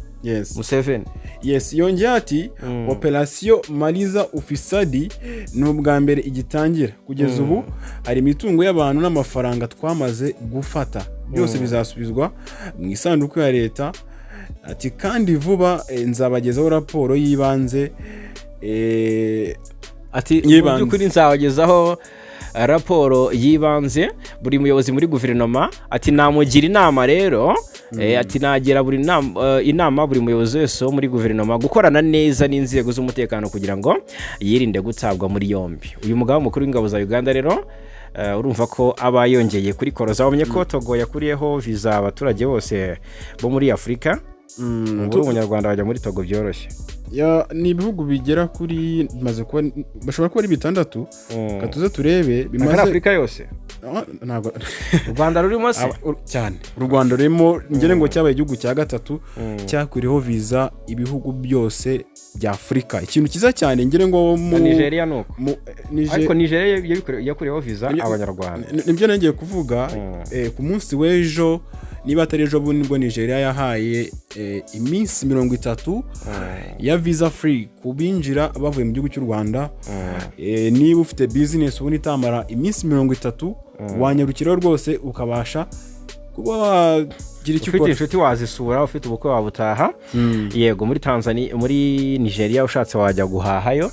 Museveni. Yes, yongeye ati operasiyo Maliza Ufisadi ni ubwa mbere igitangira. Kugeza ubu hari imitungo y'abantu n'amafaranga twamaze gufata, byose bizasubizwa mu isanduku ya leta. Ati kandi vuba nzabagezaho raporo y'ibanze. Ati mu Y'ibanze. by'ukuri nzabagezaho raporo y'ibanze. Buri muyobozi muri guverinoma, ati namugira inama rero, ati nagira buri inama buri muyobozi wese wo muri guverinoma gukorana neza n'inzego z'umutekano kugira ngo yirinde gutabwa muri yombi. Uyu mugaba mukuru w'ingabo za Uganda rero, urumva ko aba yongeye kuri koroza. Wamenye ko Togo yakuriyeho viza abaturage bose bo muri Afurika? Ubu uri umunyarwanda wajya muri Togo byoroshye. Ni ibihugu bigera kuri, bimaze kuba, bashobora kuba ari bitandatu. Reka tuze turebe. Ntabwo ari Bimaze Afurika yose? Ah, ntabwo. U Rwanda rurimo se? Cyane, u Rwanda rurimo. Ngere ngo cyabaye igihugu cya gatatu cyakuriyeho viza ibihugu byose bya Afurika, ikintu cyiza cyane ngere ngo mu Na Nigeria ni uko. Mu Ariko Nigeria yakuriyeho viza abanyarwanda. Nibyo nagiye kuvuga. Ku munsi w'ejo, niba atari ejo bundi, nibwo Nigeria yahaye iminsi 30 ya visa free ku binjira bavuye mu gihugu cy'u Rwanda. Niba ufite business ubundi itamara iminsi 30, wanyarukiraho rwose ukabasha kuba wagira icyo Ufite ukora. inshuti wazisura, ufite ubukwe wabutaha. Yego, muri Tanzania, muri Nigeria ushatse wajya guhahayo.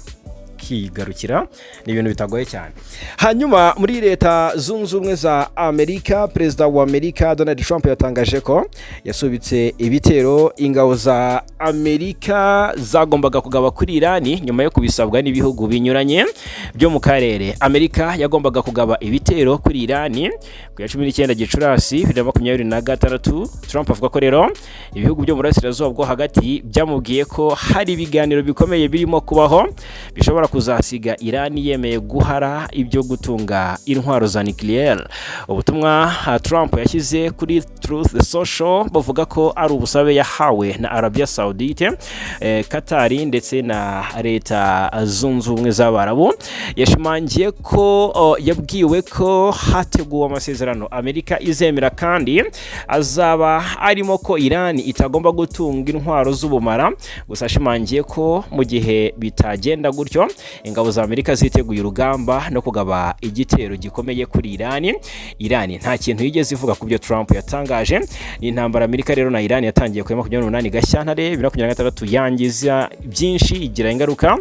Ukigarukira, ni ibintu bitagoye cyane. Hanyuma muri Leta Zunze Ubumwe za Amerika, Perezida wa Amerika Donald Trump yatangaje ko yasubitse ibitero ingabo za Amerika zagombaga kugaba kuri Irani nyuma yo kubisabwa n'ibihugu binyuranye byo mu karere. Amerika yagombaga kugaba ibitero kuri Irani ku ya 19 Gicurasi 2026. Trump avuga ko rero ibihugu byo mu Burasirazuba bwo Hagati byamubwiye ko hari ibiganiro bikomeye birimo kubaho bishobora kuzasiga Irani yemeye guhara ibyo gutunga intwaro za nucléaire. Ubutumwa Trump yashyize kuri Truth Social buvuga ko ari ubusabe yahawe na Arabia Saudite, Qatar ndetse na Leta Zunze Ubumwe z'Abarabu. Yashimangiye ko yabwiwe ko hateguwe amasezerano Amerika izemera kandi azaba arimo ko Iran itagomba gutunga intwaro z'ubumara. Gusa ashimangiye ko mu gihe bitagenda gutyo, ingabo za Amerika ziteguye urugamba no kugaba igitero gikomeye kuri Iran. Iran nta kintu yigeze ivuga ku byo Trump yatangaje. Ni intambara Amerika rero na Iran yatangiye ku ya 28 Gashyantare 2026, yangiza byinshi, igira ingaruka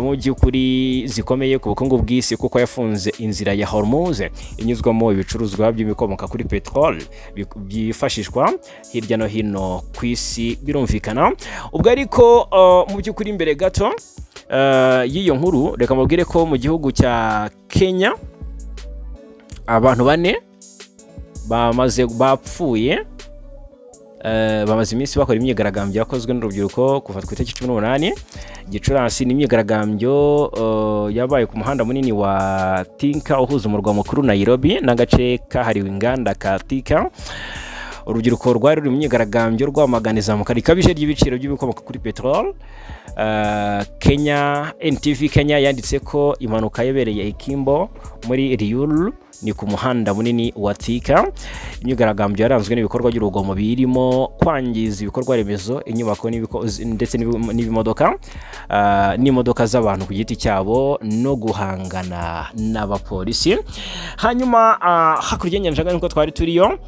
mu by'ukuri zikomeye ku bukungu bw'isi, kuko yafunze inzira ya Hormuz inyuzwamo ibicuruzwa by'ibikomoka kuri peteroli byifashishwa hirya no hino ku isi, birumvikana. Ubwo ariko mu by'ukuri imbere gato y'iyo nkuru, reka mubwire ko mu gihugu cya Kenya abantu bane bamaze bapfuye. Bamaze iminsi bakora imyigaragambyo yakozwe n'urubyiruko kuva ku itariki 18 Gicurasi. Ni imyigaragambyo yabaye ku muhanda munini wa Thika uhuza umurwa mukuru Nairobi n'agace kahariwe inganda ka Thika. Urubyiruko rwari ruri mu myigaragambyo rwamagana izamuka rikabije ry'ibiciro by'ibikomoka kuri peteroli. Kenya NTV Kenya yanditse ko impanuka yabereye Ikimbo muri Ruiru, ni ku muhanda munini wa Thika. Imyigaragambyo yaranzwe n'ibikorwa by'urugomo birimo kwangiza ibikorwa remezo, inyubako ndetse n'ibimodoka, n'imodoka z'abantu ku giti cyabo, no guhangana n'abapolisi. Hanyuma hakurya y'inyanja nkuko twari turiyo,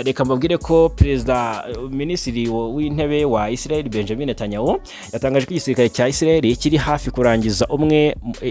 reka mbabwire ko perezida, minisitiri w'intebe wa Israel Benjamin Netanyahu yatangaje ko igisirikare cya Israel kiri hafi kurangiza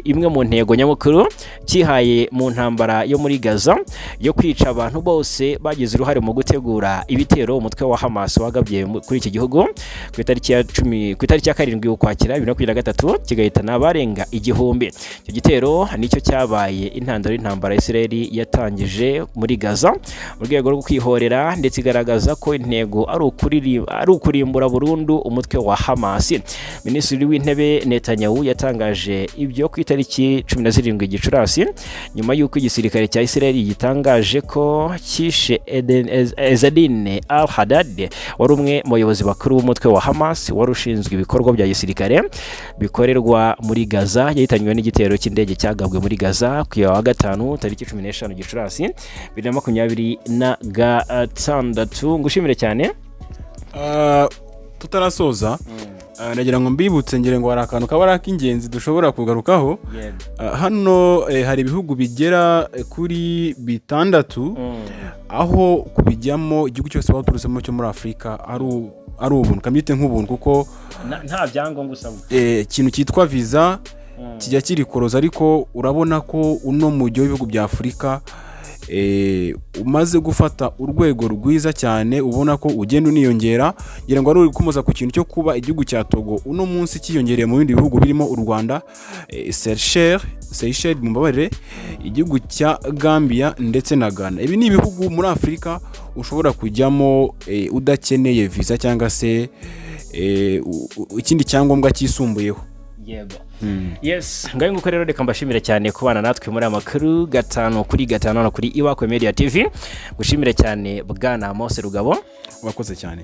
imwe mu ntego nyamukuru cyihaye mu ntambara yo muri Gaza, yo kwica abantu bose bagize uruhare mu gutegura ibitero umutwe wa Hamas wagabye kuri iki gihugu ku itariki ya 10, ku itariki ya 7 Ukwakira 2023, kigahitana abarenga 1000. Icyo gitero nicyo cyabaye intandaro y'intambara Israel yatangije muri Gaza mu rwego rwo kwihorera, ndetse igaragaza ko intego ari ukurimbura burundu umutwe wa Hamas. Minisitiri w'Intebe Netanyahu yatangaje ibyo ku itariki 17 Gicurasi, nyuma y'uko igisirikare cya Israel gitangaje ko cyishe Ezzedine al-Haddad, wari umwe mu bayobozi bakuru b'umutwe wa Hamas wari ushinzwe ibikorwa bya gisirikare bikorerwa muri Gaza. Yahitanywe n'igitero cy'indege cyagabwe muri Gaza ku wa gatanu tariki 15 Gicurasi 2026. Ngushimire cyane. Tutarasoza, nagira ngo mbibutse, ngira ngo hari akantu kaba ari ak'ingenzi dushobora kugarukaho. Hano hari ibihugu bigera kuri bitandatu aho kubijyamo, igihugu cyose waba uturutsemo cyo muri Afurika, ari ubuntu, kamyite nk'ubuntu, kuko nta byangombwa usabwa. Ikintu cyitwa viza kijya kirikoroza, ariko urabona ko uno mujyi w'ibihugu bya Afurika umaze gufata urwego rwiza cyane, ubona ko ugenda uniyongera. Ngira ngo wari uri gukomoza ku kintu cyo kuba igihugu cya Togo uno munsi cyiyongereye mu bindi bihugu birimo u Rwanda, Seychelles, mumbabarire, igihugu cya Gambia ndetse na Ghana. Ibi ni ibihugu muri Afurika ushobora kujyamo udakeneye visa cyangwa se ikindi cyangombwa cyisumbuyeho. Yego, yes, ngayo nguko rero. Reka mbashimire cyane kubana natwe muri amakuru gatanu kuri gatanu hano kuri Iwakwe Media TV. Gushimire cyane Bwana Mose Rugabo. Wakoze cyane.